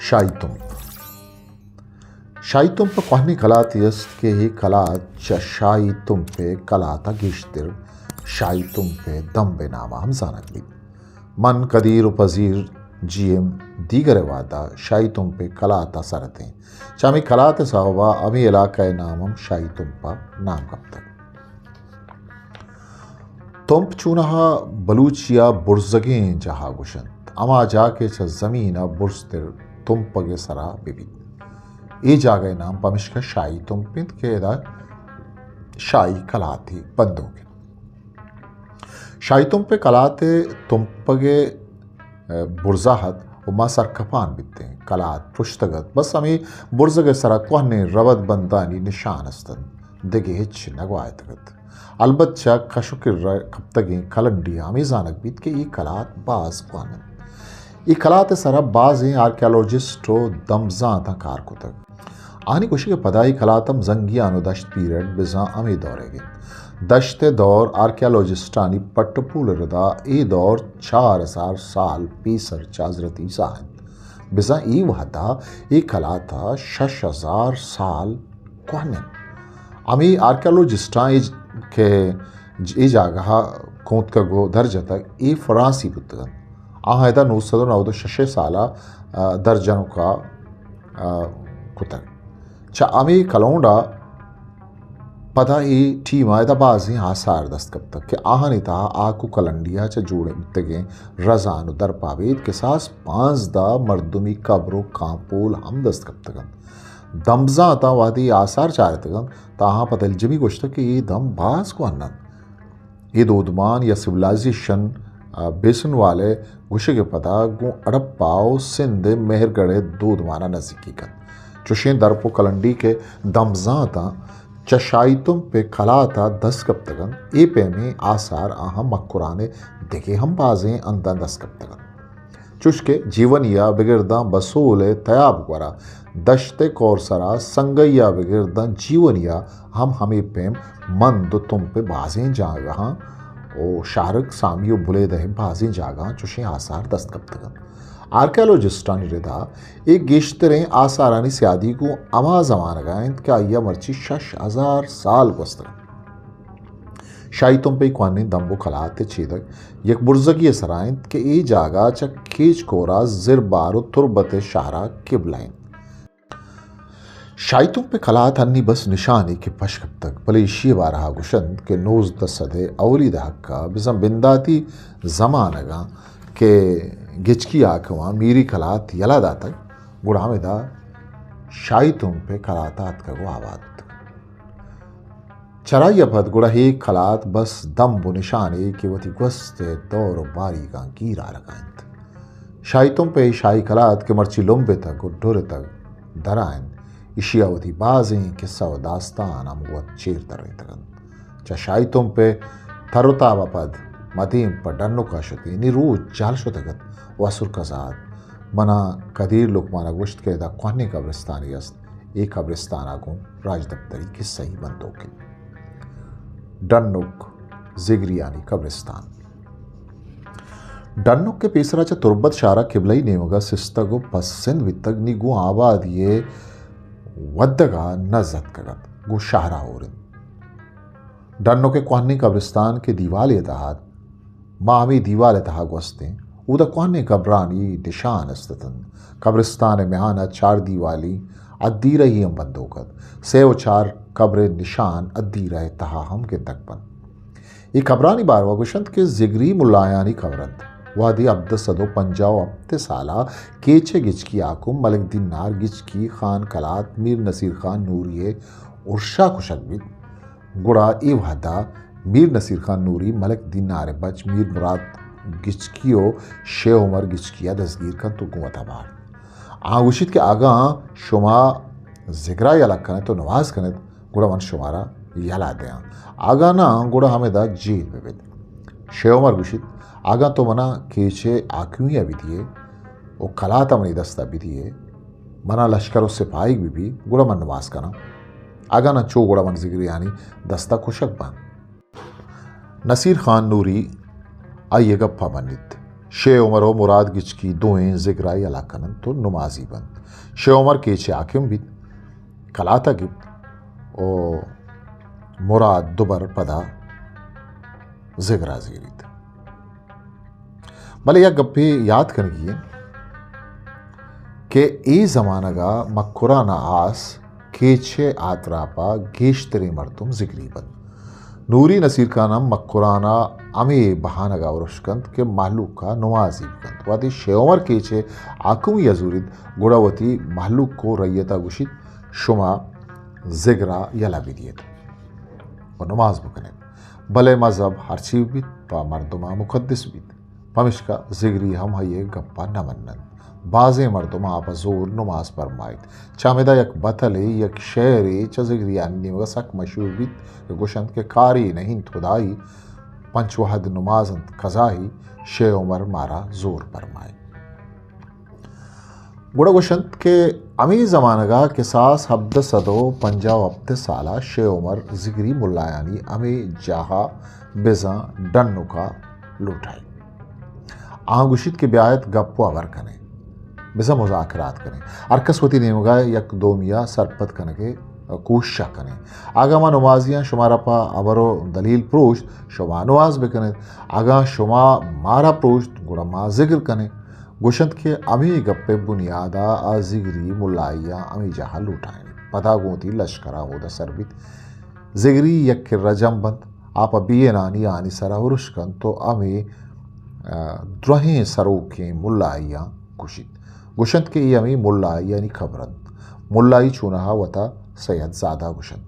شاہی تمپ۔ شاہی تمپ ءِ کوہنیں کلاتے است کہ اے کلات چہ شاہی تمپ ءِ کلات ءَ گیشتر شاہی تمپ ءِ دمب ءِ نام ءَ ہم زانگ بیت۔ من، قدیر ءُ پذیر جی ایم دیگر ءِ وہد ءَ شاہی تمپ ءِ کلات ءَ سر اتیں۔ چہ ہمے کلات ءِ سوب ءَ ہمے علاقہ ءِ نام ہم شاہی تمپ ءَ نام کپتگ۔ تمپ چوناہا بلوچی ءَ برزگیں جاہ ءَ گوشنت، ہما جاہ کہ چہ زمین ءَ برزتر تمپگ ءِ سرا بہ بیت۔ اے جاگہ ءِ نام پمشکا شاہی تمپ انت کہ ادا شاہی کلاتے بندوک انت۔ شاہی تمپ ءِ کلات ءِ تمپگ ءِ برزا ات ءُ ما سرکپان بیتیں۔ کلات پرشتگ ات، بس ہمے برزگ ءِ سرا کوہنیں ربد بندانی نشان است انت، دگہ ہچ نہ گواہتگ ات۔ البت چہ کش ءُ کر ءَ کپتگیں کلنڈی ءَ ہمے زانگ بیت کہ اے کلات باز کوہن انت۔ اے کلات ءِ سرا بازیں آرکیالوجسٹ ءُ دمزانتاں کار کتگ۔ آہانی گوشگ ءِ پدا اے کلات ہم زنگیان ءُ دشت پیریڈ بزاں ہمے دور ئیگ انت۔ دشت ءِ دور آرکیالوجسٹانی پٹ ءُ پول ءِ ردا اے دور چار ہزار سال پیسر چہ حضرت عیسیٰ انت۔ بزاں اے وہدا اے کلات ءَ شش ہزار سال کوہن انت۔ ہمے آرکیالوجسٹاں اے ج-، کہ ج-، اے جاگہ ءَ کونتکگ ءُ در جتگ، اے فرانسی بوتگ انت۔ آہاں ادا نو سد ءُ نود ءُ شش ءِ سال ءَ، آ، در جنوک ءَ، آ، کتگ۔ چہ ہمے کلونڈ ءَ پدا اے ٹیم ءَ ادا بازیں آثار دست کپتگ کہ آہانی تہا ہاک ءُ کلنڈی ءَ چہ جوڑ بوتگیں رزان ءُ درپابید کساس پانزدہ مردمی قبر ءُ کانپول ہم دست کپتگ انت۔ دمزانتاں وہدے آثار چارتگ انت، تہ آہاں پہ دلجمی گوشتگ کہ اے دمب باز کوہن انت۔ اے دودمان یا سیولائزیشن، آ، بیسن والے گوشگ ءِ پدا گوں ہڑپہ ءُ سندھ ءِ مہرگڑھ ءِ دودمان ءَ نزیکی کنت۔ چوشیں درپ ءُ کلنڈی کہ دمزانتاں چہ شاہی تمپ ءِ کلات ءَ دست کپتگ انت، اے پیمیں آثار آہاں مکران ءِ دگہ ہم بازیں ہنداں دست کپتگ انت۔ چوش کہ جیونی ءَ بگر داں بسول ءِ تیاب گورا دشت ءِ کور سرا سنگئی ءَ بگر داں جیونی ءَ ہم ہمے پیم مند ءُ تمپ ءِ بازیں جاگہاں ءُ شہرک سامی ءُ بلیدہ ءِ بازیں جاگہاں چوشیں آثار دست کپتگ انت۔ آرکیالوجسٹانی ردا اے گیشتریں آثارانی سیادی گوں ہما زمانگ ءَ انت کہ آئی ءَ مرچی شش ہزار سال گوستگ انت۔ شاہی تمپ ءِ کوہنیں دمب ءُ کلات ءِ چیدگ یک برزگی ءِ سرا انت کہ اے جاگہ چہ کیچ کور ءَ زربار ءُ تربت ءِ شہر ءِ قبلہ انت۔ شاہی تمپ ءِ کلات ہنی بس نشانے کہ پش کپتگ، بلے ایشی ءِ بارہ ءَ گوشنت کہ نوزدہ سد ءِ اولی دہک ءَ بزاں بنداتی زمانگاں کہ گچکی حاکماں میری کلات یلہ داتگ، گڑا ہمدا شاہی تمپ ءِ کلات ءَ اتکگ ءُ آباد بوتگ۔ چرائی ءَ پد گڑا اے کلات بس دمب ءُ نشانے کہ وتی گوست ءِ دور ءُ باریگاں گیر آرگ ءَ انت۔ شاہی تمپ ءِ شاہی کلات کہ مرچی لمبتگ ءُ ڈرتگ درا انت، ایشی ءَ وتی بازیں کسہ ءُ داستان ہم گوں وت چیر ترینتگ انت۔ چہ شاہی تمپ ءِ تر ءُ تاب ءَ پد ما دیم پہ ڈنک ءَ شتیں، نی روچ جہل شتگ ات ءُ اسر کزا ات۔ منا قدیر لقمان ءَ گوشت کہ ادا کوہنیں قبرستانے است، اے قبرستان ءَ گوں راجدپتری کسہی بندوک انت۔ ڈنک زگریانی قبرستان۔ ڈنک کہ پیسرا چہ تربت شہر ءِ قبلہی نیمگ ءَ سستگ ءُ پسند بیتگ، نی گوں آبادی ءِ ودگ ءَ نز اتکگ ات، گوں شہر ءَ ہور انت۔ ڈنک ءِ کوہنیں قبرستان کہ دیوالے ءِ تہا ات، ما ہمے دیوال ءِ تہا گوستیں۔ اودا کوہنیں قبرانی نشان است اتنت۔ قبرستان ءِ میان ءَ چار دیوالی ادیرہ ہم بندوک ات۔ سئے ءُ چار قبر ءِ نشان ادیرہ ءِ تہا ہم گندگ بنت۔ اے قبرانی باروا گوشنت کہ زگری ملایانی قبر انت۔ وہدے ہبدہ سد ءُ پنجاہ ءُ ہپت ءِ سال ءَ کیچ ءِ گچکی حاکم ملک دینار گچکی خان کلات میر نصیر خان نوری ءِ ارشا کشگ بیت، گڑا اے وہدا میر نصیر خان نوری ملک دینار ءِ بچ میر مراد گچکی ءُ شیخ عمر گچکی ءَ دزگیر کنت ءُ گوں وتا بارت۔ آ گوشیت کہ اگاں شما زگرا یلہ کنت ءُ نماز کنت، گڑا من شمارا یلہ دیاں، اگاں نہ، گڑا ہمدا جیل بہ بیت۔ شیخ عمر گوشیت، اگاں تو منا کیچ ءِ حاکمی ءَ بدیئے ءُ کلات ءَ منی دست ءَ بدیئے، منا لشکر ءُ سپاہیگ بہ بی، گڑا من نماز کناں، اگاں نہ چو گڑا من زگریانی دست ءَ کشگ باں۔ نصیر خان نوری آئی ءِ گپ ءَ منیت۔ شے عمر و مراد گچکی دوئیں زگرا یلا کننت و نمازی بنت۔ شے عمر کیچے حاکم بیت، کلاتا گپت و مراد دوبر پدا زگرا زیریت۔ بلے یک گپے یات کنگی انت کہ اے زمانگا مکران ء آس کیچ ء آتراپ ء گیشتریں مردم زگری بنت۔ نوری نصیر خان ہم مکران ء ہمے بہانگ ء ارش کنت کہ مہلوک ء نمازی بکنت۔ وہدے شے عمر کیچ ء حاکمی ء زوریت، گڑا وتی مہلوک و ریت ء گوشیت، شما زگرا یلہ بدیت و نماز بکنیت۔ بلے مذہب ہرچی بیت، پہ مردم ء مقدس بیت۔ پمشکا زگری ہم آئی ء گپ ء نہ مننت۔ بازیں مردم آ پہ زور نماز پرمائیت۔ چہ ہمدا یک بتلے، یک شعرے چہ زگریانی نیمگ ء سک مشہور بیت کہ گوشنت کہ کاری نہ انت خدائی، پنچ وہد نماز انت قضائی، شے عمر مارا زور پرمائیت۔ گڑا گوشنت کہ ہمے زمانگا کساس ہبدہ سد و پنجاہ و ہپت سالا شے عمر زگری ملایانی ہمے جاہا بزاں ڈنکا لوٹائیت۔ آہاں گوشیت کہ بیایت گپ و ہبر کنیں، بزاں مذاکرات کنیں۔ ہر کس وتی نیمگا یک دومیا سرپد کنگے کوششا کنیں۔ اگاں ما نمازیاں شمارا پہ ہبر و دلیل پروشت، شما نماز بکنیت۔ اگاں شما مارا پروشت، گڑا ما زگر کنیں۔ گوشنت کہ ہمے گپ ء بنیاد ء آ زگری ملائی ء ہمے جاہ ء لوٹائینت۔ پدا گوں وتی لشکر ء اود ء سر بیت۔ زگری یک کرا جم بنت، آ پہ بے انانی آنی سرا ارش کنت و ہمے، آ، درہیں سروکیں ملائیاں کشیت۔ گوشنت کہ اے ہمے ملائیانی قبر انت۔ ملائی چونہا وتا سید زادہ گوشنت۔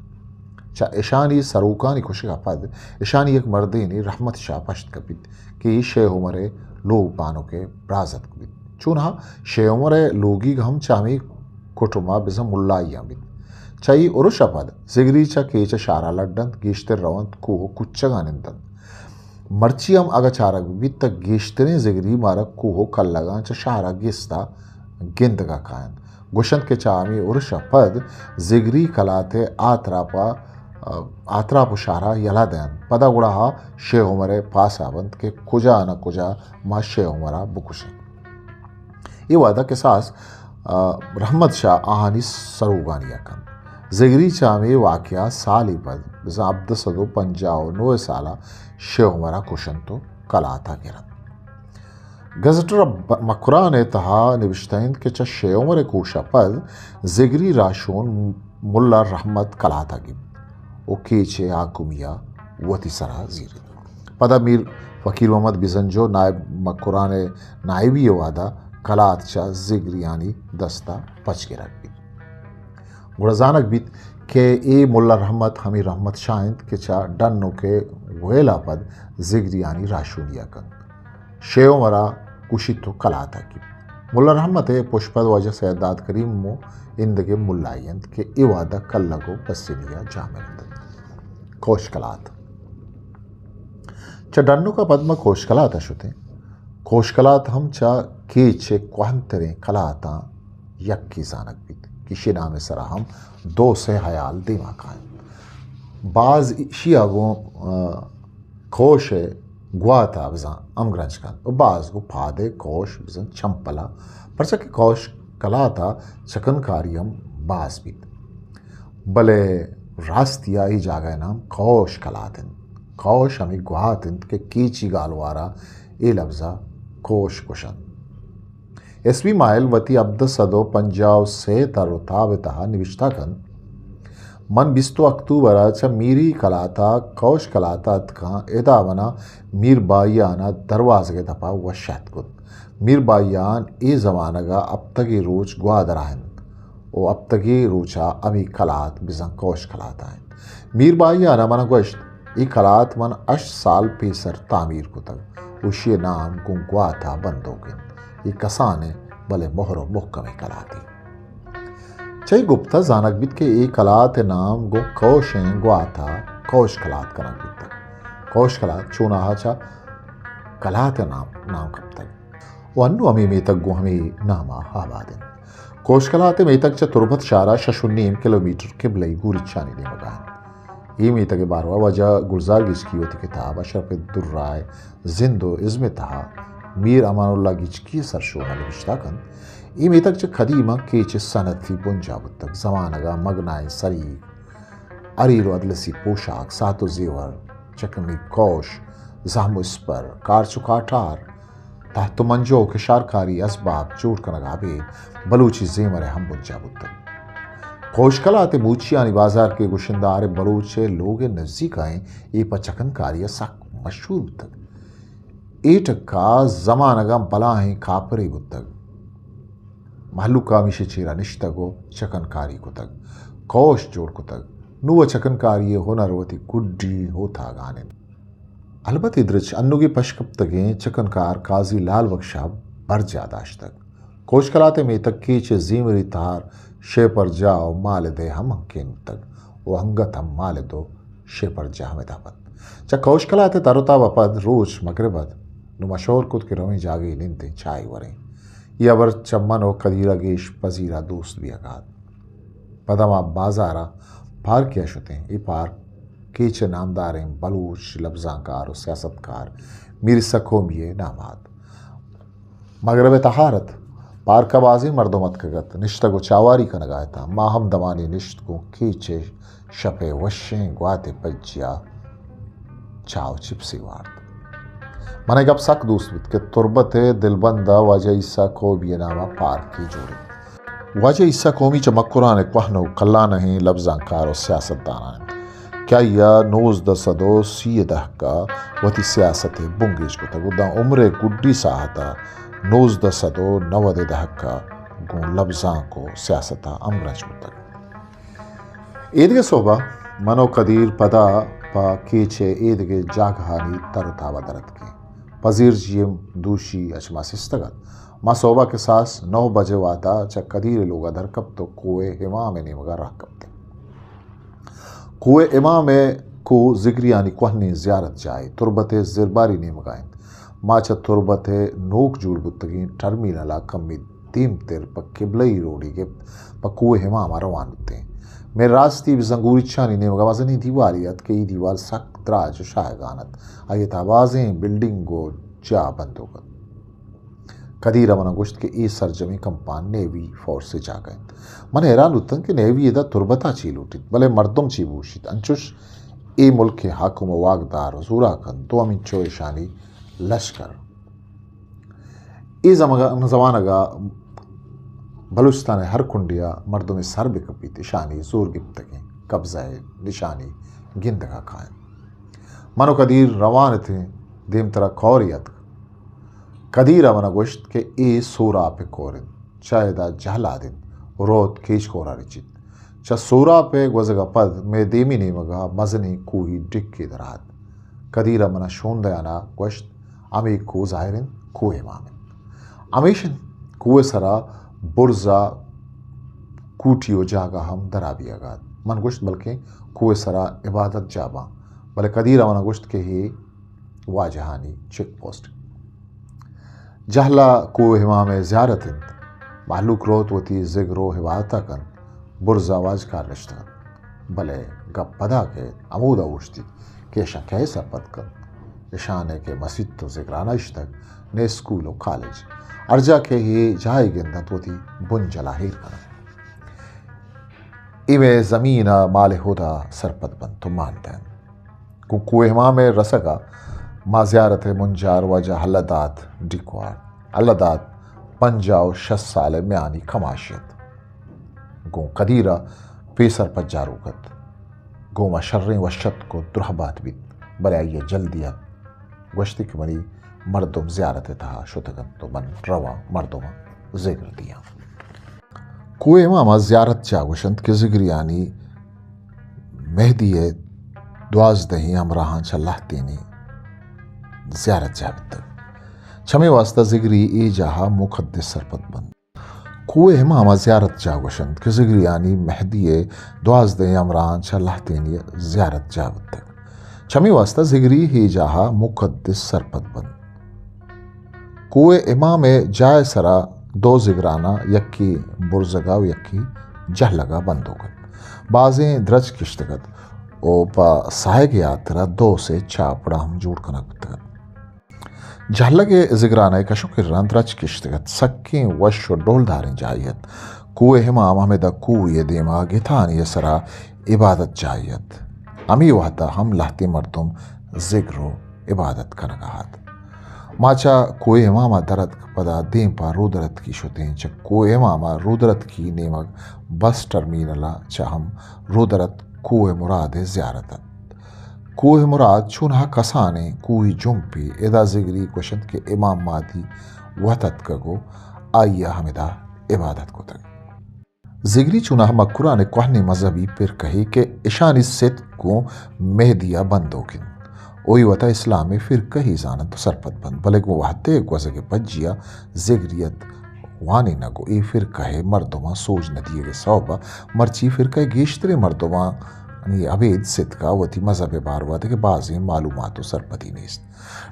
چہ اشانی سروکانی کشگا پد اشانی یک مردینے رحمت شاہ پشت کپیت کہ اے شے عمر ء لوگ بانک ء برازتک بیت۔ چونہا شے عمر ء لوگیگ ہم چہ ہمے کٹم ء بزاں ملائیاں بیت۔ چہ اے ارش ء پد زگری چہ کیچ ء شہرا لڈنت، گیشتر رونت کوہ و کچگاں نندنت۔ مرچی ہم اگہ چارگ بیت تہ گیشتریں زگری مارا کوہ و کلگاں چہ شہرا گستا گندگا کاینت۔ گوشنت کہ چہ ہمے ارش ء پد زگری کلات ء آتراپ ء، آتراپ و شہرا یلہ دینت۔ پدا گڑا آ شے عمر ء پاسا بنت کہ کجا نہ کجا ما شے عمر ء بکشیں۔ اے وہدا کساس، آ، رحمت شاہ آہانی سروگانی ء کنت۔ زگری چہ ہمے واقعہ سالے پد، بزاں ہبدہ سد و پنجاہ و نو سالا شے عمر ء کشنت و کلاتا گرنت۔ گزٹر ب-، مکران ء تہا نبشتہ انت کہ چہ شے عمر ء کوش ء پد زگری راہشون ملا رحمت کلات ء گیپت و کیچ ء حاکمی ء وتی سرا زیرت۔ پدا میر فقیر محمد بزنجو نائب مکران ء نائبی ء وہدا کلات چہ زگریانی دست ء پچ گرگ بیت۔ گڑا زانگ بیت کہ اے ملا رحمت ہمے رحمت شاہ انت کہ چہ ڈنوک ء ویل ء پد زگریانی راہشونی ء کنت۔ شے عمر ء کشیت و کلات ء گیپت۔ ملا رحمت ء پشپد واجہ سید داد کریم و ایندگہ ملائی انت کہ اے وہد ء کلگ و پسنی ء جاہ منند انت۔ کوش کلات۔ چہ ڈنوک ء پد ما کوش کلات ء شتیں۔ کوش کلات ہم چہ کیچ ء کوہنتریں کلاتاں یکے زانگ بیت کہ ایشی نام ء سرا ہم دو سے ہیال دیما کاینت۔ باز ایشی ء گوں، آ، کوش ء گوات ء بزاں ہمگرنچ کنت و باز گوں پاد ء کوش بزاں چمپل ء، پرچا کہ کوش کلات ء چکنکاری ہم باز بیت۔ بلے راستی ء اے جاگہ ء نام کوش کلات انت۔ کوش ہمے گوات انت کہ کیچی گالوار ء اے لبز ء کوش گوشنت۔ ایس بی مائل وتی ہبدہ سد و پنجاہ و سے تر و تاب ء تہا نبشتہ کنت، من بیست اکتوبر ء چہ میری کلات ء کوش کلات ء اتکاں، ادا منا میر بھائی آن ء دروازگ ء دپ ء وش اتک کت۔ میر بھائی آن اے زمانگ ء ہپتگے روچ گوادر ء انت و ہپتگے روچ ء ہمے کلات بزاں کوش کلات ء انت۔ میر بھائی آن ء منا گوشت، اے کلات من ہشت سال پیسر تعمیر کتگ و اشی ء نام گوں گوات ء بندوک انت۔ اے کسانیں بلے مہر و مہکمیں کلاتے۔ چہ اے گپت ء زانگ بیت کہ اے کلات ء نام گوں کوشیں گوات ء کوش کلات کنگ بیتگ۔ کوش کلات چوناہا چہ کلات ء نام، نام کپتگ و انوں ہمے میتگ گوں ہمے نام ء آباد انت۔ کوش کلات ء میتگ چہ تربت شہر ء شش و نیم کلومیٹر قبلہ ء گوریچانی نیمگ ء انت۔ اے میتگ ء باروا واجہ گلزار گچکی وتی کتاب اشرف الدرہ ء زند و ازم ء تہا میر امان اللہ گچکی ءِ سرشون ءَ نبشتہ کنت، اے میتگ چہ قدیم ءَ کیچ ءِ صنعتی بنجاہ بوتگ۔ زمانگ ءَ مگنائیں سریگ، اریر و اطلسی پوشاک، ساعت و زیور، چکنی کوش، زہم و اسپر، کارچ و کاٹار، تہت و منجو و کشارکاری اسباب جوڑ کنگ ءَ ابید بلوچی زیمر ءِ ہم بنجاہ بوتگ۔ کوش کلات ءِ موچیانی بازار کہ گشندہ عارف بلوچ ءِ لوگ ءِ نزیک ءَ ایں، اے پہ چکنکاری ءَ سک مشہور بوتگ۔ اے ٹک ءَ زمانگ ءَ بلاہیں کاپرے بوتگ۔ مہلوک ءَ ہمیشی چیرا نشتگ و چکنکاری کتگ، کوش جوڑ کتگ۔ نوں چکنکاری ءِ ہنر وتی گڈی ہوتاگان انت۔ البت اے درچ انوگیں پشکپتگیں چکنکار قاضی لال بخش ءَ برجاہ داشتگ۔ کوش کلات ءِ میتگ کیچ ءِ زیمری تہار شیپرجاہ و مالد ءِ ہم ہنکین بوتگ و انگت ہم مالد و شیپرجاہ ہمدا بنت۔ چہ کوش کلات ءِ تر و تاب ءَ پد روچ مگرب ات، نوں مشور کت کہ رویں جاگہے نندیں، چاہے وریں۔ اے ہبر چہ من و قدیر ءَ گیش پذیر ءُ دوست بیگ ءَ ات۔ پدا ما بازار ءَ پارکے ءَ شتیں۔ اے پارک کیچ ءِ نامداریں بلوچ لبزانکار و سیاستکار میر عیسی قومی ءِ نام ءَ ات۔ مگرب ءِ تہار ات۔ پارک ءَ بازیں مردم اتکگ ات، نشتگ و چاواری کنگ ءَ اتاں۔ ما ہم دمانے نشت گوں کیچ ءِ شپ ءِ وشیں گوات ءِ پجیا چاہ و چپسے وارت۔ من ءَ گپ سک دوست بوت کہ تربت ءِ دلبند ءَ واجہ عیسی قومی ءِ نام ءَ پارکے جوڑ انت۔ واجہ عیسی قومی چہ مکران ءِ کوہن و کلانہیں لبزانکار و سیاستداناں انت کہ آئی ءَ نوزدہ سد و سی ءِ دہک ءَ وتی سیاست ءِ بنگیج کتگ و داں عمر ءِ گڈی ساہت ءَ نوزدہ سد و نود ءِ دہک ءَ گوں لبزانک و سیاست ءَ ہمگرنچ بوتگ۔ ایدگہ سہب ءَ من و قدیر پدا پہ کیچ ءِ ایدگہ جاگہانی تر و تاب ءَ در اتکیں۔ پذیر جی ایم دوشی ءَ چہ ما سستگ ات۔ ما سہب ءَ کساس نو بجہ وہد ءَ چہ قدیر ءِ لوگ ءَ در کپت و کوہ امام ءِ نیمگ ءَ راہ کپتیں۔ کوہ امام ءِ کوہ زگریانی کوہنیں زیارت جاہے، تربت ءِ زرباری نیمگ ءَ انت۔ ما چہ تربت ءِ نوک جوڑ بوتگیں ٹرمینل ءَ کمے دیمتر پہ قبلہ ئی روڈے گپت، پہ کوہ امام ءَ روان بوتیں۔ مئے راستی بزاں گوریچانی نیمگ ءَ مزنیں دیوالے ات کہ اے دیوال سک دراج و شاہگان ات۔ آئی ءِ تہا بازیں بلڈنگ و جاہ بندوک ات۔ قدیر ءَ من ءَ گوشت کہ اے سرجمیں کمپان نیوی فورس ءِ جاگہ انت۔ من حیران بوتاں کہ نیوی ادا تربت ءَ چے لوٹیت، بلے مردم چے بگوشیت، انچوش اے ملک ءِ حاکم و واکدار و زوراک انت، دومی چو اشانی لشکر۔ اے زمگ-، زمانگ ءَ بلوچستان ءِ ہر کنڈے ءَ مردمے سر بہ کپیت، اشانی زور گپتگیں قبضہ ءِ نشانی گندگ ءَ کاینت۔ من و قدیر روان اتیں، دیمترا کورے اتک۔ قدیر ءَ من ءَ گوشت کہ اے سوراپ ءِ کور انت، چہ ادا جہلاد انت، روت کیچ کور ءَ رچیت۔ چہ سوراپ ءِ گوزگ ءَ پد مئے دیمی نیمگ ءَ مزنیں کوہی ڈکے در آت۔ قدیر ءَ من ءَ شون دیان ءَ گوشت، ہمے کوہ ظاہر انت، کوہ امام انت۔ ہمیش انت، کوہ ءِ سرا برز ءَ کوٹی و جاگہ ہم درا بیگ ءَ ات۔ من گوشت، بلکیں کوہ ءِ سرا عبادت جاہ باں، بلے قدیر ءَ من ءَ گوشت کہ اے واجہانی چیک پوسٹ۔ جہلا کوہ امام ءِ زیارت انت۔ مہلوک روت وتی ذکر و عبادت ءَ کنت۔ برز ءَ واجکار نشتگ انت۔ بلے گپ پدا کئیت، ہمودا اوشتیت کہ اشاں کئے سرپد کنت؟ اشاں نئے کہ مسیت و ذکرانہ اشتگ، نئے اسکول و کالج۔ ہر جاہ کہ اے جاہے گندنت وتی بنجل ءَ ایر کننت۔ اے مئے زمین ءَ مال ہدا سرپد بنت و مان دئینت۔ گوں کوہ امام ءِ رسگ ءَ ما زیارت ءِ بنجار واجہ اللہ داد ڈیک وارت۔ اللہ داد پنجاہ و شست سال ءِ میانی کماشے ات۔ گوں قدیر ءَ پیسر پجاروک ات۔ گوں ما شریں وشتک و درہبات بیت، بلے آئی ءَ جلدی ءَ گوشتی کہ منی مردم زیارت ءِ تہا شتگ انت و من رواں مردماں ذکر دیاں۔ کوہ امام ءَ زیارت جاہ گوشنت کہ ذگریانی مہدی ءِ دوازدہیں ہمراہاں چہ لہتینی زیارت جاہ بیتگ۔ چمے واسطہ ذگری اے جاہ ءَ مقدس سرپد بنت۔ کوہ امام ءَ زیارت جاہ گوشنت کہ ذگریانی مہدی ءِ دوازدہیں ہمراہاں چہ لہتینی زیارت جاہ بیتگ۔ چمے واسطہ ذگری اے جاہ ءَ مقدس سرپد بنت۔ کوہ امام ءِ جاہ ءِ سرا دو ذگراناں، یکے برزگ ءَ و یکے جہلگ ءَ بندوک ات۔ بازیں درچک کشتگ ات و پہ ساہگ ءِ ہاترا دو سے چاپڑاں ہم جوڑ کنگ بوتگ ات۔ جہلگ ءِ زگرانہ ءِ کش ءُ کرّاں درچک کشتگ اَت۔ سکیں وش ءُ ڈولداریں جاہے اَت۔ کوہ امام ہمدا کوہے ءِ دیما گتانی ءِ سرا عبادت جاہے اَت۔ ہمے وہدا ہم لہتیں مردم زگر ءُ عبادت کنگا اَت۔ ما چہ کوہ اماما در اتک، پدا دیم پہ رودرتکی شتیں۔ چہ کوہ اماما رودرتکی نیمگ بس ٹرمینلا چہ ہم رودرتک کوہ مراد ءِ زیارت اَت۔ کوہ مراد چوناہا کسانیں کوہی جمپے۔ ادا زگری گوشنت کہ امام مہدی وت اتکگ ءُ آئی ءَ ہمدا عبادت کتگ۔ زگری چوناہا مکران ءِ کوہنیں مذہبی فرقہے کہ اشانی ستک گوں مہدی ءَ بندوک اِنت ءُ اے وتا اسلام ءِ فرقہے زاننت ءُ سرپد بنت، بلے گوں وہد ءِ گوزگ ءِ پجیا زگریت وانینگ ءُ اے فرقہ ءِ مردماں سوج نہ دیگ ءِ سوب ءَ مرچی فرقہ ءِ گیشتریں مردمانی ابید ستک ءَ وتی مذہب ءِ باروا دگہ بازیں معلومات ءُ سرپدی نیست۔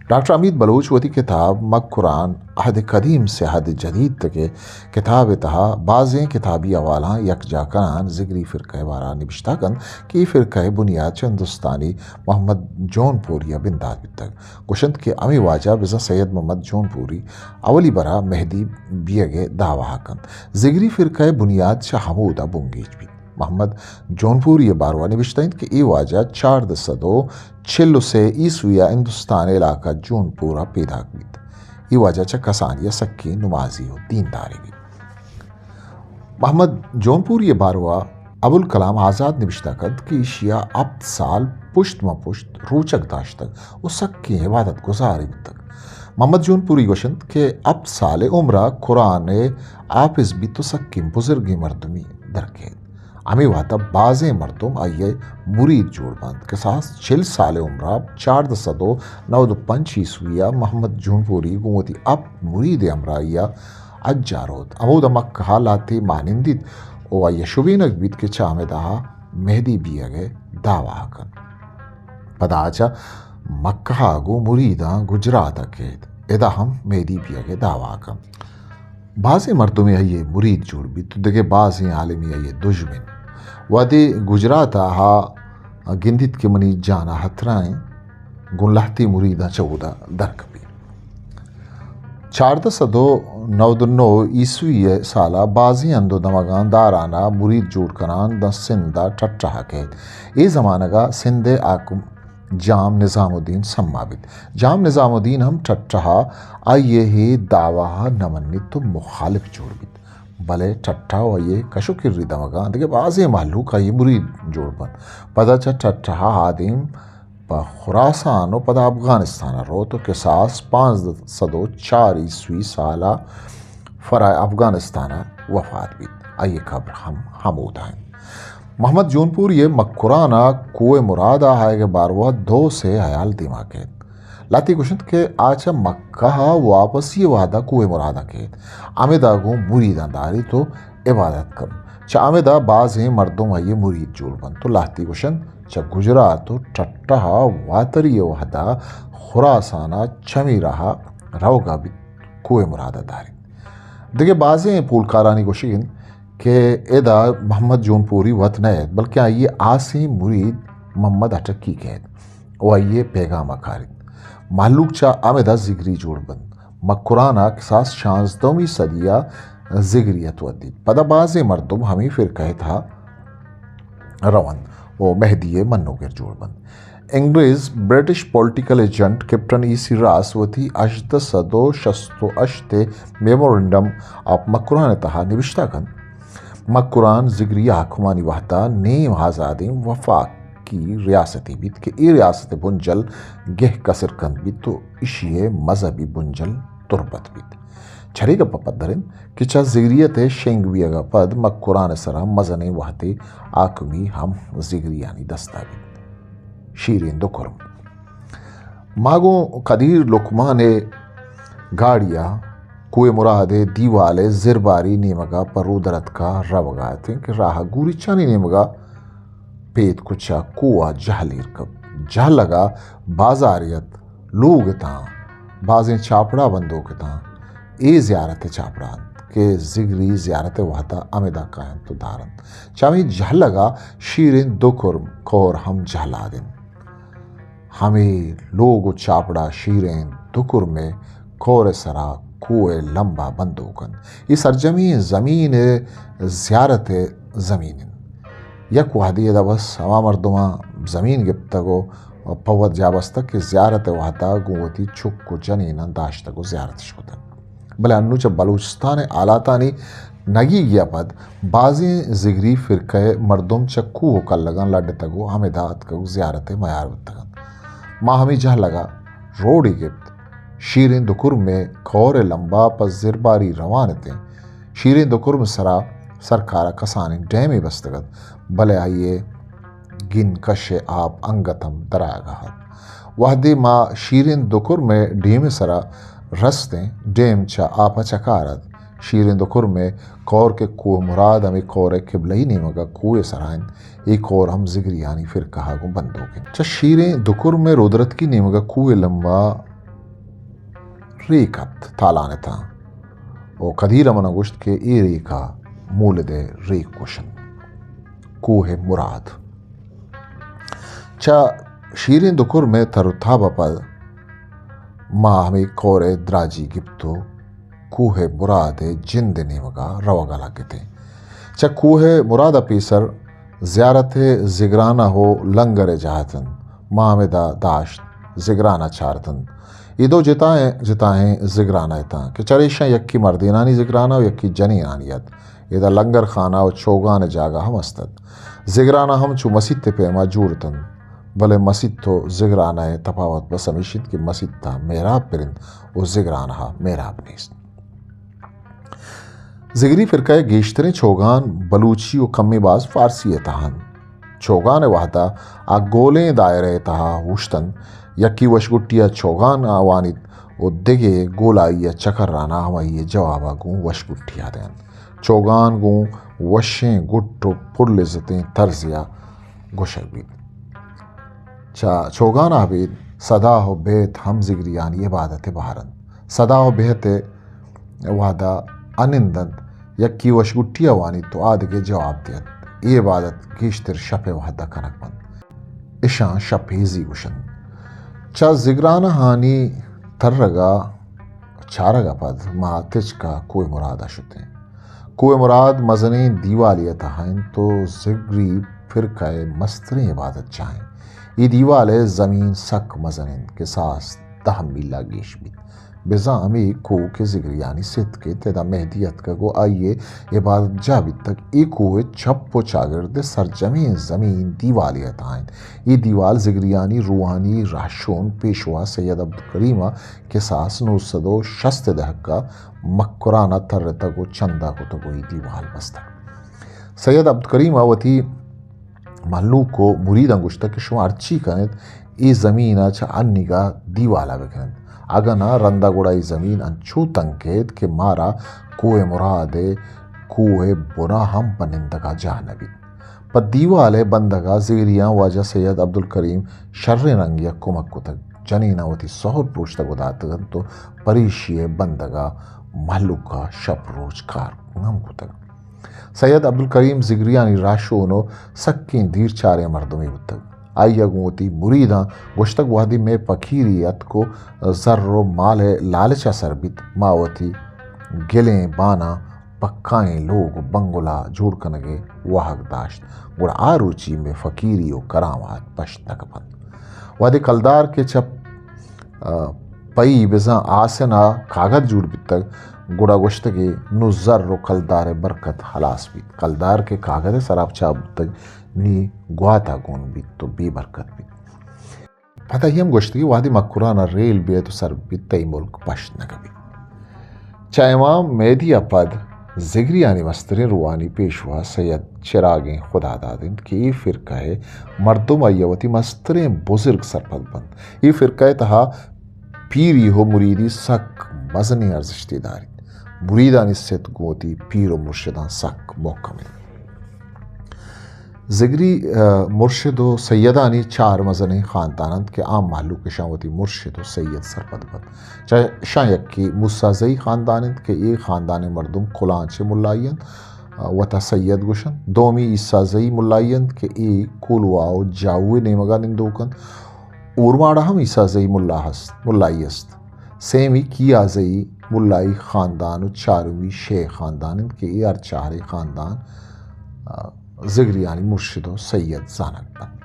ڈاکٹر حمید بلوچ وتی کتاب مکران عہد قدیم سے عہد جدید تک ءِ کتاب ءِ تہا بازیں کتابی حوالاں یکجا کنان زگری فرقہ ءِ بارا نبشتہ کنت کہ اے فرقہ ءِ بنیاد چہ ہندوستانی محمد جون پوری ءَ بندات بیتگ۔ گوشنت کہ ہمے واجہ بزاں سید محمد جون پوری اولی برا مہدی بیگ ءِ دعوی ءَ کنت۔ زگری فرقہ ءِ بنیاد چہ ہمودا بنگیج بیت۔ محمد جونپوری ءِ باروا نبشتہ اِنت کہ اے واجہ چاردہ سد ءُ چل ءُ سے عیسوی ءَ ہندوستان ءِ علاقہ جونپور ءَ پیداک بیت۔ اے واجہ چہ کسانی ءَ سکیں نمازی ءُ دیندارے بیت۔ محمد جونپوری ءِ باروا ابوالکلام آزاد نبشتہ کنت کہ ایشی ءَ ہپت سال پشت ماں پشت روچگ داشتگ ءُ سکیں عبادت گزارے بوتگ۔ محمد جونپوری گوشنت کہ ہپت سال ءِ عمر ءَ قرآن ءِ حافظ بیت ءُ سکیں بزرگیں مردمی درکیت۔ ہمے وہد ءَ بازیں مردم آئی ءِ مرید جوڑ بنت۔ کساس چل سال ءِ عمر ءَ چاردہ سد ءُ نود ءُ پنچ عیسوی ءَ محمد جونپوری گوں وتی ہپت مرید ءِ ہمراہی ءَ حج ءَ روت۔ ہمودا مکہ ءَ لہتے ماہ نندیت ءُ آئی ءَ شبینگ بیت کہ چہ ہمدا مہدی بیگ ءِ دعوی ءَ کنت۔ پدا چہ مکہ ءَ گوں مریداں گجرات ءَ کیت۔ ادا ہم مہدی بیگ ءِ دعوی ءَ کنت۔ بازیں مردمے آئی ءِ مرید جوڑ بیت ءُ دگہ بازیں عالمے آئی ءِ دژمن۔ وہدے گجرات ءَ آ گندیت کہ منی جان ءَ ہترہ اِنت، گوں لہتے مریداں چہ اودا در کپیت۔ چاردہ سد ءُ نود ءُ نو عیسوی ءِ سال ءَ بازیں ہند ءُ دمگاں داران ءَ مرید جوڑ کنان داں سندھ ءَ ٹٹہ ءَ کیت۔ اے زمانگ ءَ سندھ ءِ حاکم جام نظام الدین سما بیت۔ جام نظام الدین ہم ٹٹہ ءَ آئی ءِ اے دعوی ءَ نہ منیت ءُ مخالف جوڑ بیت۔ بلے ٹٹہ ءُ آئی ءِ کش ءُ کری دمگاں دگہ بازیں مہلوک آئی ءِ مرید جوڑ بنت۔ پدا چہ ٹٹہ ءَ آدیم پہ خراسان ءُ پدا افغانستان ءَ روت ءُ کساس پانزدہ سد ءُ چار عیسوی سال ءَ فرا افغانستان ءَ وفات بیت۔ آئی ءِ قبر ہم ہمودا اِنت۔ محمد جونپوری ءِ مکران ءَ کوہ مراد ءَ آیگ ءِ باروا دو سے ہیال دیما کیت۔ لہتے گوشنت کہ آ چہ مکہ ءَ واپسی ءِ وہدا کوہ مراد ءَ کیت، ہمدا گوں مریداں داریت ءُ عبادت کنت۔ چہ ہمدا بازیں مردم آئی ءِ مرید جوڑ بنت ءُ لہتے گوشنت چہ گجرات ءُ ٹٹہ ءَ واتری ءِ وہدا خراسان ءَ چمی راہ ءَ روگا بیت، کوہ مراد ءَ داریت۔ دگہ بازیں پولکارانی گوشگ اِنت کہ ادا محمد جونپوری وت نہ ات، بلکیں آئی ءِ ہاسیں مرید محمد اٹکی کیت ءُ آئی ءِ پیغام ءَ کاریت۔ مہلوک چہ ہمدا زگری جوڑ بنت۔ مکران ءَ کساس شانزدہمی صدی ءَ زگریت ودیت۔ پدا بازیں مردم ہمے فرقہ ءِ تہا رونت ءُ مہدی ءِ منوگر جوڑ بنت۔ انگریز برٹش پولیٹیکل ایجنٹ کیپٹن ای سی راس وتی ہژدہ سد ءُ شست ءُ ہشت ءِ میمورنڈم آف مکران ءِ تہا نبشتہ کنت، مکران زگری حاکمانی وہدا نیم آزادیں وفاقی ریاستے بیت کہ اے ریاست ءِ بنجل گہکسر کنت بیت ءُ ایشی ءِ مذہبی بنجل تربت بیت۔ چرے گپ ءَ پدر اِنت کہ چہ زگریت ءِ شنگ بیگ ءَ پد مکران ءِ سرا مزنیں وہدے حاکمی ہم زگریانی دست ءَ بیت۔ شیریں دو کرم۔ ما گوں قدیر لقمان ءِ گاڑی ءَ کوہ مراد ءِ دیوال ءِ زرباری نیمگ ءَ پہ رودرتک ءَ روگ ءَ اتیں کہ راہ ءَ گوریچانی نیمگ ءَ پیت کچ ءَ کوہ ءَ جہل ایر کپت۔ جہلگ ءَ بازارے ات، لوگ اتاں، بازیں چاپڑا بندوک اتاں۔ اے زیارت ءِ چاپڑا انت کہ زگری زیارت ءِ وہد ءَ ہمدا کاینت ءُ دارنت۔ چہ ہمے جہلگ ءَ شیریں دو کور، کور ہم جہلاد انت۔ ہمے لوگ ءُ چاپڑا شیریں دکرم ءِ کور ءِ سرا کوہ ءِ لمبا بندوک انت۔ اے سرجمیں زمین ءِ زیارت ءِ زمین انت۔ یک وہدے ادا بس ہما مردماں زمین گپتگ و پہ وت جا بستگ کہ زیارت ءِ وہدا گوں وتی چک و جنیناں داشتگ و زیارتش کتگ۔ بلے انوں چہ بلوچستان ءِ حالاتانی نگیگی ءَ پد بازیں زگری فرقہ ءِ مردم چہ کوہ و کلگاں لڈتگ و ہمدا اتکگ و زیارت ءِ میار بوتگ انت۔ ما ہمے جہلگ ءَ روڈے گپت۔ شیریں دکرم ءِ کور ءِ لمبا پہ زرباری روان اتیں۔ شیریں دکرم ءِ سرا سرکار ءَ کسانیں ڈیمے بستگ ات، بلے آئی ءِ گین کش ءِ آپ انگت ہم درآیگ ءَ ات۔ وہدے ما شیریں دکرم ءِ ڈیم ءِ سرا رستیں، ڈیم چہ آپ ءَ چکار ات۔ شیریں دکرم ءِ کور کہ کوہ مراد ہمے کور ءِ قبلہی نیمگ ءَ کوہ ءِ سرا انت، اے کور ہم زگریانی فرقہ ءَ گوں بندوک انت۔ چہ شیریں دکرم ءِ رودرتکی نیمگ ءَ کوہ ءِ لمبا ریک ات، تالان اتاں۔ و قدیر ءَ من ءَ گوشت کہ اے ریک ءَ مولد ءِ ریک گوش انت۔ کوہ مراد۔ چہ شیریں دکرم ءِ تر و تاب ءَ پد ما ہمے کور ءِ دراجی گپت و کوہ مراد ءِ جند ءِ نیمگ ءَ روگ ءَ لگتیں۔ چہ کوہ مراد ءَ پیسر زیارت ءِ زگرانہ و لنگر ءِ جاہ اتنت۔ ما ہمدا داشت، زگرانہ چارتنت۔ اے دو جتائیں جتائیں زگرانہ اتاں کہ چریشاں یکے مردینانی زگرانہ و یکے جنینانی ات۔ ادا لنگر خانہ و چوگان ءِ جاگہ ہم است ات۔ زگرانہ ہم چو مسیت ءِ پیما جوڑ اتنت، بلے مسیت و زگرانہ ءِ تپاوت بس ہمیش انت کہ مسیت ءَ محراب پر انت و زگرانہ ءَ محراب نیست۔ زگری فرقہ ءِ گیشتریں چوگان بلوچی و کمے باز فارسی ءِ تہا انت۔ چوگان ءِ وہدا آ گولیں دائرہ ءِ تہا اوشتنت، یکے وشگٹی ءَ چوگان ءَ وانیت و دگہ گولائی ءَ چکران ءَ ہمائی ءِ جواب ءَ گوں وشگٹی ءَ دینت۔ چوگان گوں وشیں گٹ و پر لذتیں طرزے ءَ گوشگ بیت۔ چہ چوگان ءَ ابید صدا و بیت ہم زگریانی عبادت ءِ بہر انت۔ صدا و بیت ءِ وہدا ءَ نند انت، یکے وشگٹی ءَ وانیت و آ دگہ جواب دئیت۔ اے عبادت گیشتر شپ ءِ وہدا کنگ بنت۔ اشاں شپ ہیزی گوشنت۔ چہ زگرانہانی ترگ ءَ چارگ ءَ پد ما تچک ءَ کوہ مراد ءَ شتیں۔ کوہ مراد مزنیں دیوالے ءِ تہا انت و زگری فرقہ ءِ مستریں عبادت جاہ انت۔ اے دیوال ءِ زمین سک مزن انت کہ ساس دہ میلہ گیش بیت۔ بزاں ہمے کوہ کہ زگریانی ستک انت، ادا مہدی اتکگ و آئی ءِ عبادت جاہ بیتگ۔ اے کوہ ءِ چپ و چاگرد ءِ سرجمیں زمین دیوالے ءِ تہا انت۔ اے دیوال زگریانی روحانی راہشون پیشوا سید عبدالکریم ءَ کہ ساس نو سد و شست ءِ دہک ءَ مکران ءَ ترتگ و چندہ کتگ و اے دیوال بستگ۔ سید عبدالکریم ءَ وتی مہلوک و مریداں گوشتگ کہ شما ہرچی کن ات، اے زمین ءَ چہ انیگا دیوال ءَ بکن ات۔ اگاں ناں، رندا گڑا اے زمین انچو تنگ کیت کہ مارا کوہ مراد ءِ کوہ ءِ بنا ہم پہ نندگ ءَ جاہ نہ بیت۔ پہ دیوال ءِ بندگ ءَ زگریاں واجہ سید عبدالکریم شریں رنگے ءَ کمک کتگ۔ جنیناں وتی سہر پروشتگ و داتگ انت و پریشی ءِ بندگ ءَ مہلوک ءَ شپ روچ کار ہم کتگ۔ سید عبدالکریم زگریانی راہشون و سکیں دیرچاریں مردمے بوتگ۔ آئی ءَ گوں وتی مریداں گوشتگ، وہدے مئے پکیری اتک و زر و مال ءِ لالچ ءَ سر بیت، ما وتی گلیں باناں پکائیں لوگ و بنگلہ جوڑ کنگ ءِ واہگ داشت، گڑا آ روچی مئے فقیری و کرامات پشت نہ کپنت۔ وہدے کلدار کہ چہ، آ، پئی بزاں آسن ءَ کاگد جوڑ بیتگ، گڑا گوشتگے نوں زر و کلدار ءِ برکت ہلاس بیت۔ کلدار کہ کاگد ءِ سرا چاپ بوتگ، نی گوات ءَ گون بیت و بے برکت بیت۔ پدا اے ہم گوشتگی، وہدے مکران ءَ ریل بیت و سر بیت، تئی ملک پشت نہ کپیت۔ چہ امام مہدی ءَ پد زگریانی مستریں روحانی پیشوا سید چراگیں خداداد انت کہ اے فرقہ ءِ مردم آئی ءَ وتی مستریں بزرگ سرپد بنت۔ اے فرقہ ءِ تہا پیری و مریدی سک مزنیں ارزشتے داریت۔ مریدانی ستک گوں وتی پیر و مرشداں سک محکم انت۔ زگری، آ، مرشد و سیدانی چار مزنیں خاندان انت کہ عام مہلوک اشاں وتی مرشد و سید سرپد بنت۔ چہ اشاں یکے موسی زئی خاندان انت کہ اے خاندان ءِ مردم کلانچ ءِ ملائی انت، آ، وتا سید گوشنت۔ دومی عیسی زئی ملائی انت کہ اے کولواہ و جاؤ ءِ نیمگا نندوک انت۔ اورماڑہ ہم عیسی زئی ملا ہست، ملائی است۔ سیمی کیازئی ملائی خاندان و چارمی شیخ خاندان انت کہ اے ہر چاریں خاندان، آ، زگریانی مرشد و سید زانگ بنت۔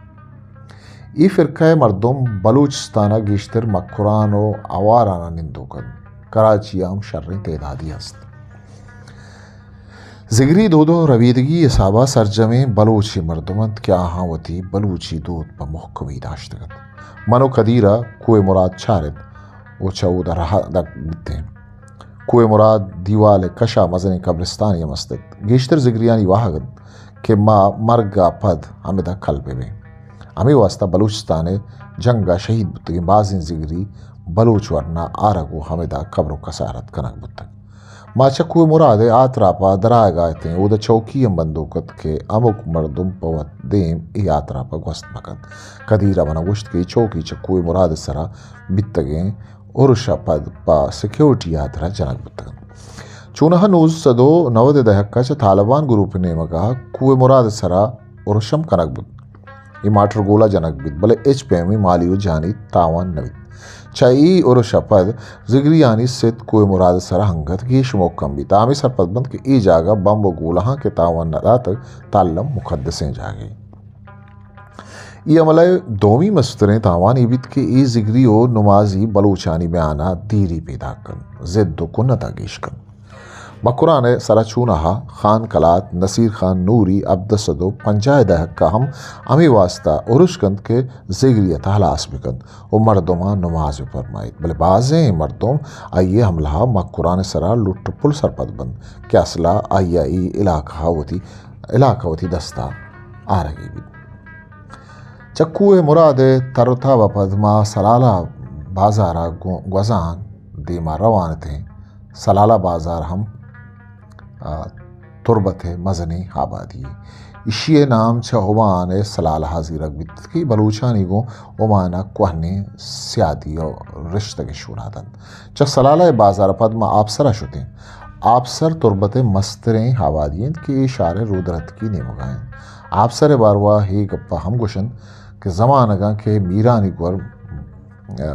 اے فرقہ ء مردم بلوچستان ء گیشتر مکران و آواران ء نندوک انت۔ کراچی ء ہم شریں تعدادی است۔ زگری دود و ربیدگی حساب ء سرجمیں بلوچیں مردم انت کہ آہاں وتی بلوچی دود پہ مہکمی داشتگ انت۔ من و قدیر ء کوہ مراد چارت و چہ اود ء رہادگ بیتیں۔ کوہ مراد دیوال ء کش ء مزنیں قبرستانے ہم است ات۔ گیشتر زگریانی واہگ انت کہ ما مرگ ء پد ہمدا کل بہ بیں۔ ہمے واستا بلوچستان ء جنگ ء شہید بوتگیں بازیں زگری بلوچ ورنا آرگ و ہمدا قبر و کسارت کنگ بوتگ۔ ما چہ کوہ مراد ء آتراپ ء درآیگ ء اتیں، اودا چوکی ہم بندوک ات کہ ہمک مردم پہ وت دیم اے آتراپ ء گوست مہ کنت۔ قدیر ء من ء گوشت کہ اے چوکی چہ کوہ مراد ء سرا بیتگیں ارش ء پد پہ سیکیورٹی ء ہاترا جنگ بوتگ انت۔ چوناہا نوزدہ سد و نود ء دہک ء چہ طالبان گروپ ء نیمگ ء کوہ مراد ء سرا ارش ہم کنگ بوت۔ اے مارٹر گولہ جنگ بیت، بلے ہچ پیمیں مالی و جانی تاوان نہ بیت۔ چہ اے ارش ء پد زگریانی ست کوہ مراد ء سرا انگت گیش مہکم بیت۔ آ ہمے سرپد بنت کہ اے جاگہ بمب و گولہاں کہ تاوان نہ داتگ، تالم مقدسیں جاگہے۔ اے عمل ء دومی مستریں تاوان اے بیت کہ اے زگری و نمازی بلوچانی میان ء دیری پیداک کنت، زد و کنت ء گیش کنت۔ مکران ء سرا چوناہا خان کلات، نصیر خان نوری، ہبدہ سد و پنجاہ ء دہک ء ہم ہمے واستا ارش کنت کہ زگری ء تہ ہلاس بہ کنت و مردماں نماز بہ پرمائیت، بلے بازیں مردم آئی ء حملہ ء مکران ء سرا لٹ و پل سرپد بنت کہ اسلحہ آئی ء اے علاقہ ء وتی، علاقہ وتی دست ء آرگی بیت۔ چہ کوہ مراد ء تر و تاب ء پد ما سلالہ بازار ء گو-، گوزان دیما روان اتیں۔ سلالہ بازار ہم، آ، تربت ء مزنیں آبادی یے۔ ایشی ء نام چہ عمان ء سلالہ ء زیرگ بیت کہ بلوچانی گوں عمان ء کوہنیں سیادی ء رشتگ ء شونہاد انت۔ چہ سلالہ ء بازار ء پد ما آپسر ء شتیں۔ آپسر تربت ء مستریں آبادی انت کہ اے شہر ء رودرتکی نیمگ ء انت۔ آپسر ء باروا اے گپ ء ہم گوش انت کہ زمانگاں کہ میرانی گور، آ،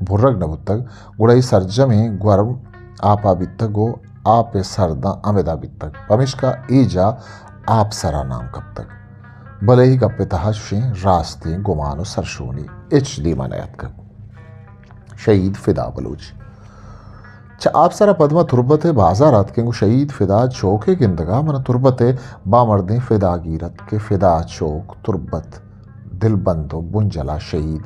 برگ نہ بوتگ، گڑا اے سرجمیں گورم آپ ء بیتگ و آپ ء سرداں ہمدا بیتگ، پمیشکا اے جاہ آپسر ء نام کپتگ۔ بلے اے گپ ء تہا چوشیں راستیں گمان و سرشونی ہچ دیما نیاتکگ۔ شہید فدا بلوچ۔ چہ آپسر ء پد ما تربت ء بازار آتکیں گوں شہید فدا چوک ء گندگ ء من تربت ء بامردیں فداگیر ات کہ فدا چوک تربت دلبند و بنجل ء شہید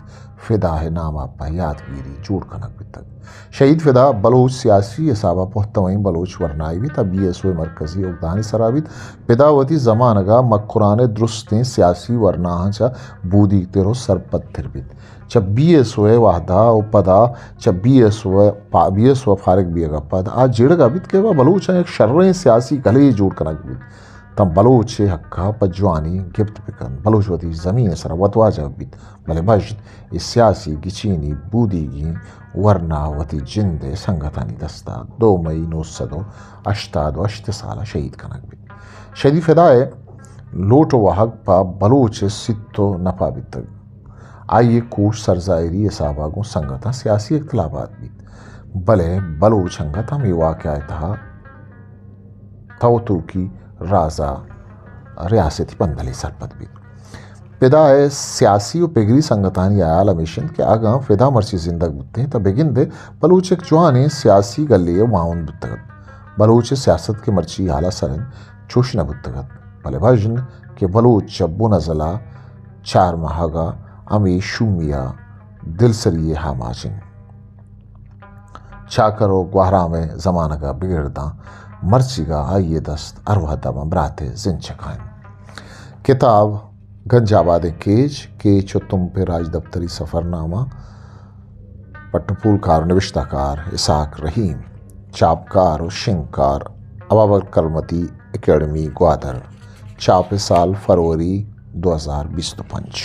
فدا ء نام ء پہ یادگیری جوڑ کنگ بیتگ۔ شہید فدا بلوچ سیاسی حساب ء پہتوئیں بلوچ ورنائے بیت ء بی ایس او ء مرکزی اگدہانی سرا بیت۔ فدا وتی زمانگ ء مکران ء درستیں سیاسی ورناہاں چہ بودیگتر و سرپدتر بیت۔ چہ بی ایس او ء وہدا و پدا چہ بی ایس او ء پا-، بی ایس او ء فارغ بیگ ء پد آ جیڑگ ء بیت کہ آ بلوچاں یک شریں سیاسی گلے جوڑ کنگ بیت تاں بلوچ ء حق ء پہ جوانی گپت بہ کنت، بلوچ وتی زمین ء سرا وتواجہ بیت، بلے بژن اے سیاسی گچینی بودیگیں ورنا وتی جند ء سنگتانی دستا دو مئی نو سد و ہشتاد و ہشت سال ء شہید کنگ بیت۔ شہید فدا ء لوٹ و واہگ پہ بلوچ ء سیت و نپا بیتگ۔ آئی ء کوش سرزاہری حساب ء گوں سنگتاں سیاسی اختلافات بیت، بلے بلوچ انگت ہم اے واقعہ ء تہا توتوکی راز ء ریاستی بندلے سرپد بیت۔ فدا ء سیاسی و پگری سنگتانی ہیال ہمیش انت کہ اگاں فدا مرچی زندگ بوتیں تہ بگندے بلوچ یک جوانیں سیاسی گلے ء معاون بوتگ ات۔ بلوچ ء سیاست کہ مرچی ہال ء سر انت چوش نہ بوتگ ات، بلے بژن کہ بلوچ چہ بن ازل ء چار ماہگ ء ہمے شومی ء دلسری ء آماچ انت۔ چاکر و گوہرام ء زمانگ ء بگر داں مرچیگ ء آئی ء دست ہر وہد ء ماں برات ء زند چکا انت۔ کتاب گنج آبادیں کیچ، کیچ و تمپ ء راجدپتری سفرنامہ، پٹ و پولکار و نبشتہ کار اسحاق رحیم، چاپکار و شنگکار ابابکر کلمتی اکیڈمی گوادر، چاپ سال فروری دو ہزار بیست و پنچ۔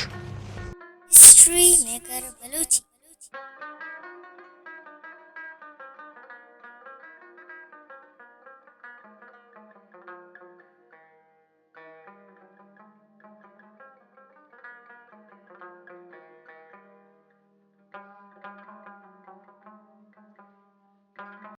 History maker Balochi.